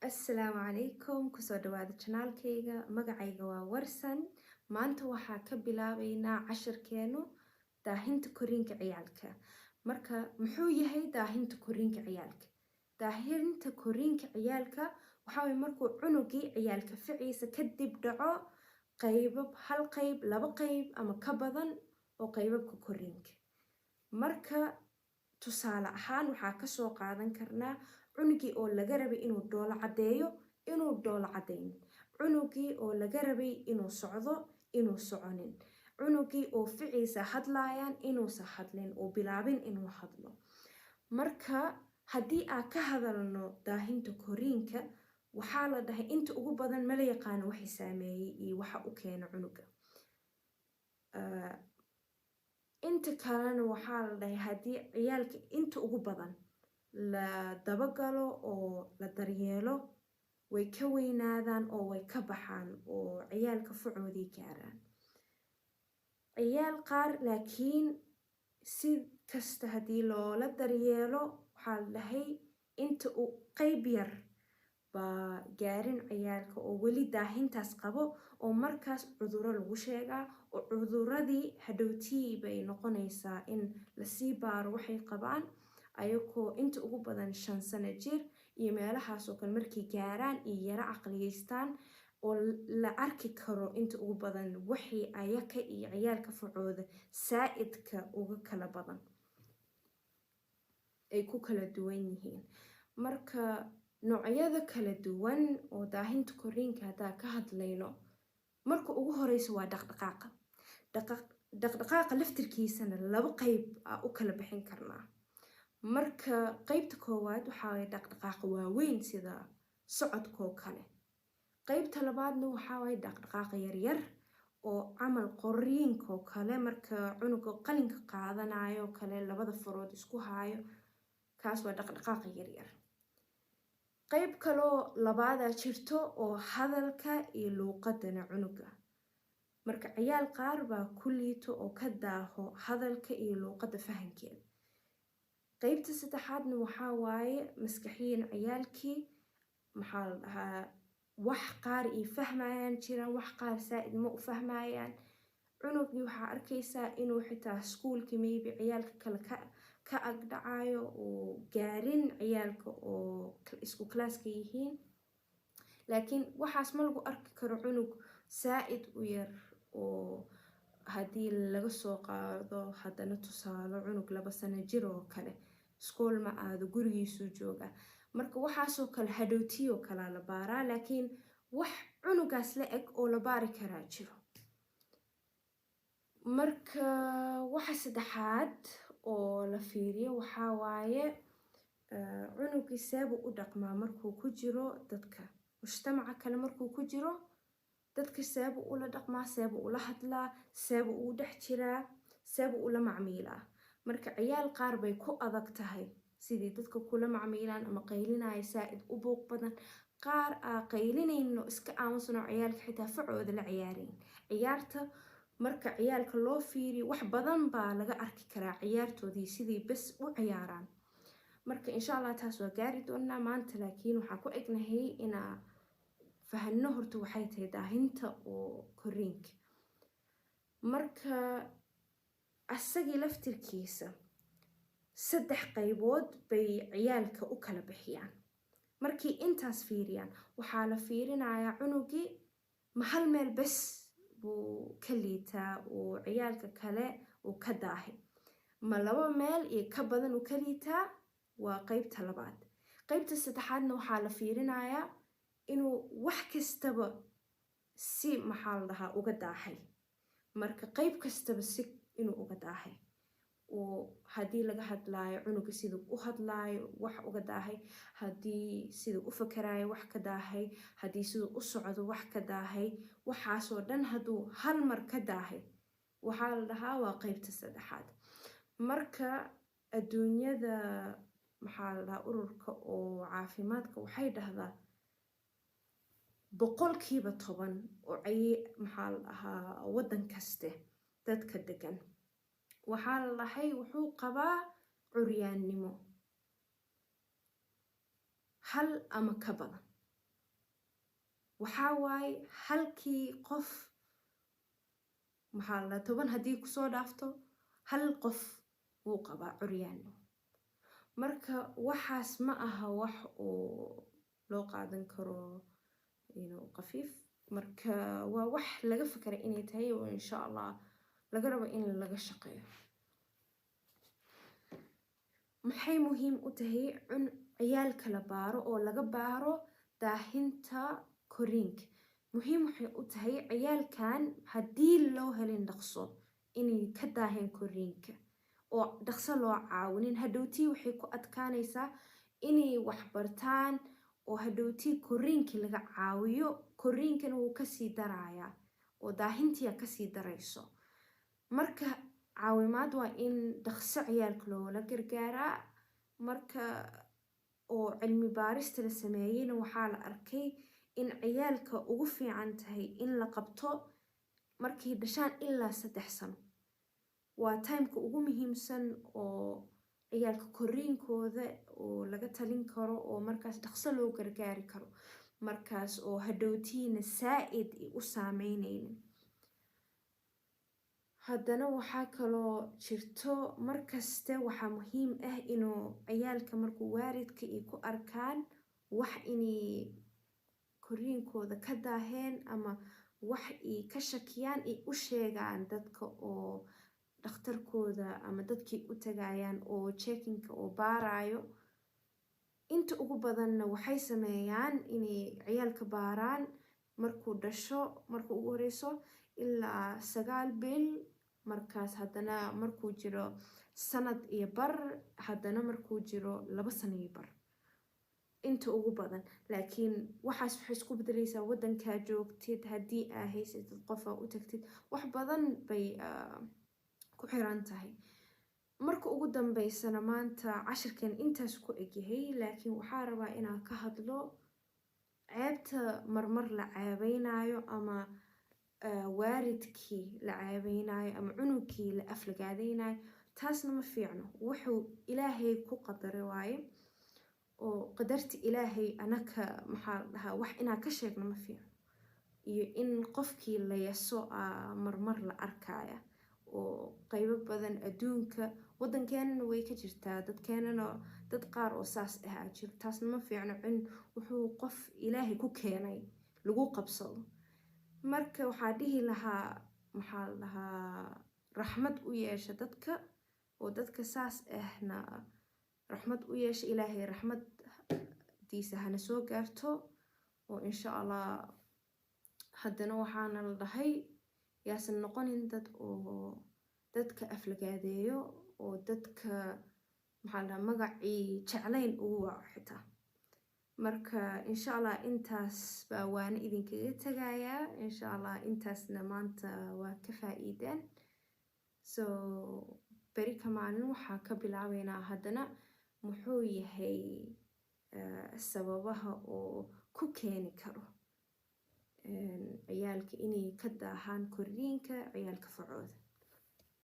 Asalaamu calaykum, kusoo dhawaada channelkayga. Magacayga waa Warsan. Maanta waxaa ka bilaabeynaa cashirkeenu daahinta koriinka ciyaalka. Marka muxuu yahay daahinta koriinka ciyaalka? Daahinta koriinka ciyaalka waxaa waye markuu cunugii ciyaalka ficiisa kadib dhaco qaybab, hal qayb, laba qayb ama ka badan oo qaybabka koriinka. Marka tusaale ahaan waxaa kasoo qaadan karnaa cunugii oo laga rabay inuu dhoolo caddeeyo, inuu dhoolo caddayn; cunugii oo laga rabay inuu socdo, inuu soconin; cunugii oo ficiisa hadlaayaan, inuusan hadlin oo bilaabin inuu hadlo. Marka haddii aan ka hadalno daahinta koriinka, waxaa la dhahay inta ugu badan mala yaqaano waxay saameeyey iyo waxa u keena cunuga. Inta kalena waxaa la dhahay haddii ciyaalka inta ugu badan la dabagalo oo la daryeelo, way ka weynaadaan oo way ka baxaan oo ciyaalka facoodii gaaraan. Ciyaal qaar laakiin si kasta haddii loola daryeelo, waxaa la dhahay inta uu qayb yar baa gaarin ciyaalka oo weli daahintaas qabo, oo markaas cuduro lagu sheegaa, oo cuduradii hadhowtii bay noqonaysaa in lasii baaro waxay qabaan, ayagoo inta ugu badan 5 sano jir iyo meelahaas oo kale markay gaaraan iyo yaro caqliyeystaan oo la arki karo inta ugu badan wixii ayaka iyo ciyaalka facooda saa-idka uga kala badan ay ku kala duwan yihiin. Marka noocyada kala duwan oo daahinta koriinka haddaa ka hadlayno, marka ugu horeyso waa dhaqdhaqaaqa. Dhaqdhaqaaqa laftirkiisana laba qeyb aa u kala bixin karnaa. Marka qeybta koowaad waxaa waye dhaqdhaqaaqa waaweyn sida socodkoo kale. Qeybta labaadna waxaa waye dhaqdhaqaaqa yaryar oo camal qoriinkoo kale, marka cunuga qalinka qaadanayo kale, labada farood isku haayo, kaas waa dhaqdhaqaaqa yaryar. Qeyb kaloo labaadaa jirto oo hadalka iyo luuqadana cunuga. Marka ciyaal qaar baa ku liito oo ka daaho hadalka iyo luuqadda fahankeeda. Qeybta saddexaadna waxaa waaye maskaxiyan ciyaalkii, maxaa la dhahaa, wax qaar ay fahmayaan jiraan, wax qaar saa-id ma u fahmayaan. Cunugii waxaa arkaysaa inuu xitaa iskuulkii maybe ciyaalka kale ka ag dhacayo oo gaarin ciyaalka oo isku classka yihiin, laakiin waxaas ma lagu arki karo cunug saa-id u yar oo haddii laga soo qaado haddana tusaalo cunug 2 sano jir oo kale, iskool ma aado, gurigiisuu jooga. Marka waxaasoo kale hadhowtiyoo kalaa la baaraa, laakiin wax cunugaas la eg oo la baari karaa jiro. Marka waxa saddexaad oo la fiiriyo waxaa waaye cunugii seebuu u dhaqmaa markuu ku jiro dadka mujtamaca kale, markuu ku jiro dadka seebuu ula dhaqmaa, seebuu ula hadlaa, seebuu ugu dhex jiraa, seebuu ula macmiilaa. Marka ciyaal qaar bay ku adag tahay sidii dadka kula macmiilaan ama qaylinaya, saa-id u buuq badan. Qaar aa qaylinayno, iska aamusano, ciyaalka xitaa facooda la ciyaarayn ciyaarta. Marka ciyaalka loo fiiriyo, wax badan baa laga arki karaa ciyaartoodii sidii bes u ciyaaraan. Marka insha Allah taas waa gaari doonaa maanta, laakiin waxaan ku egnahay inaa fahano horta waxay tahay daahinta oo koriinka. Marka asagii laftirkiisa saddex qaybood bay ciyaalka u kala bixiyaan. Markii intaas fiiriyaan, waxaa la fiirinayaa cunugii ma hal meel bes buu ka liitaa uu ciyaalka kale uu ka daahay, ma laba meel iyo ka badan uu ka liitaa, waa qeybta labaad. Qeybta saddexaadna waxaa la fiirinayaa inuu wax kastaba si, maxaa la dhahaa, uga daahay. Marka qeyb kastaba si inuu uga daahay oo haddii laga hadlaayo cunuga siduu u hadlaayo wax uga daahay, haddii siduu u fakaraayo wax ka daahay, haddii siduu u socdo wax ka daahay, waxaasoo dhan hadduu hal mar ka daahay, waxaa la dhahaa waa qeybta saddexaad. Marka adduunyada, maxaa la dhahaa, ururka oo caafimaadka waxay dhahdaa 10% oo ay, maxaa la dhahaa, waddan kaste dadka degan waxaa la dhahay wuxuu qabaa curyaannimo hal ama ka badan. Waxaa waaye halkii qof, maxaa la, 10 haddii kusoo dhaafto, hal qof wuu qabaa curyaan. Marka waxaas ma aha wax oo loo qaadan karo qafiif. Marka waa wax laga fekeray inay tahay oo insha Allah laga rabo in laga shaqeeyo. Maxay muhiim u tahay ciyaalka la baaro oo laga baaro daahinta koriinka? Muhiim waxay u tahay ciyaalkan haddii loo helin dhaqso inay ka daaheen koriinka oo dhaqso loo caawinin, hadhowtii waxay ku adkaanaysaa inay wax bartaan, oo hadhowtii koriinkii laga caawiyo, koriinkana wuu kasii darayaa oo daahintiya kasii darayso. Marka caawimaad waa in dhaqso ciyaalka loola gargaaraa. Marka oo cilmi baarista la sameeyeyna waxaa la arkay in ciyaalka ugu fiican tahay in la qabto markay dhashaan ilaa 3 sano. Waa timeka ugu muhiimsan oo ciyaalka koriinkooda oo laga talin karo, oo markaas dhaqso loo gargaari karo, markaas oo hadhowtiina saa-id u saameyneynin. Haddana waxaa kaloo jirto, markaste waxaa muhiim ah inuu ciyaalka markuu waalidka ay ku arkaan wax inay koriinkooda ka daaheen ama wax ay ka shakiyaan, ay u sheegaan dadka oo dhakhtarkooda ama dadkii u tagayaan oo checkinka oo baarayo. Inta ugu badanna waxay sameeyaan inay ciyaalka baaraan markuu dhasho marka ugu horeyso ilaa 9 bil, markaas haddana markuu jiro sanad iyo bar, haddana markuu jiro 2 sano iyo bar inta ugu badan. Laakiin waxaas waxay isku bedeleysaa wadankaa joogtid, haddii aa haysatid qof aa u tagtid, wax badan bay ku xiran tahay. Marka ugu dambeysana, maanta cashirkan intaas ku egyahay, laakiin waxaa rabaa inaan ka hadlo ceebta marmar la ceebeynayo ama waalidkii la ceebeynayo ama cunugkii la aflagaadeynayo. Taasna ma fiicno. Wuxuu Ilaahay ku qadaray waaye oo qadarta Ilaahay anaka, maxaa la dhahaa, wax inaan ka sheegno ma fiicno, iyo in qofkii la yaso marmar la arkaya oo qaybo badan adduunka, waddankeenana way ka jirtaa, dadkeenana dad qaar oo saas ah aa jiro. Taasna ma fiicno in wuxuu qof Ilaahay ku keenay lagu qabsado. Marka waxaa dhihi lahaa, maxaa la dhahaa, raxmad u yeesha dadka, oo dadka saas ahna raxmad u yeesha. Ilaahay raxmadiisa hana soo gaarto oo insha Allah. Haddana waxaana la dhahay yaasan noqonin dad oo dadka aflagaadeeyo oo dadka, maxaa la dhahaa, magacii jeclayn ugu waco xitaa. Marka insha Allah intaas baa waana idinkaga tagayaa. Insha Allah intaasna maanta waa ka faa-iideen. So beri ka maalin waxaa ka bilaabeynaa haddana muxuu yahay sababaha oo ku keeni karo ciyaalka inay ka daahaan koriinka, ciyaalka facooda.